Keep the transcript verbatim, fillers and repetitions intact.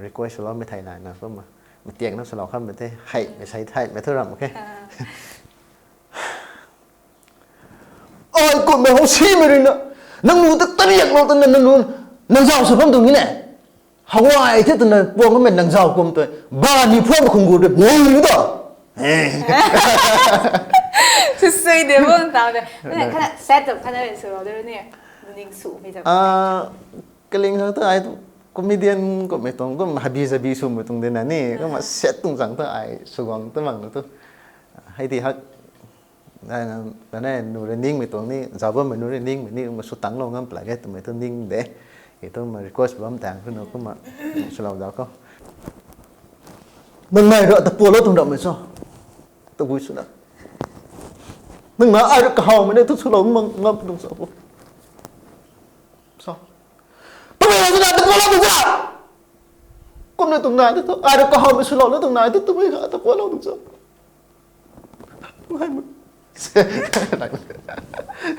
Request swloumei thei nai na kumna. Matiang na swlou khammei the, hei, mei sei thei, mei thu ram, okay. Ai kumhmei how simei rui na. Nang nu ta tariak lou twna nang nu, nang zau sa bam tuang ni ne. How ai the twna puang kamei nang zau kum tui. Ba ni phuam khung gu de, bui ta. Sui de bang tau de. Khat set up khat na sw de ni. Ning sumei ta. Ah, kaling khang ta ai tu comedian kumhmei tuang, kum habi zabi swmei tuang de na ni. Kumna set tuang khang ta ai sw guang ta mang na tu. Hei di hak, na, na, na, nu rui ningmei tuang ni, zau bammei nu rui ningmei ni, kumna sw tang lou ngam pla ge twmei tu ning de. Hei tu ma request bam tang tu nu kumna, swlou zau khou. Nang nai rui ta pualou tuang rammei cho. Tabui swna. Nang na ai rui kahawmei ni tu swlou mang ngam tuang cho. So. Tabui swna ta pualou tuang cho. Kumna tuang nai tu, ai rui kahawmei swlou na tuang nai tu, tabui kha ta pualou tuang cho.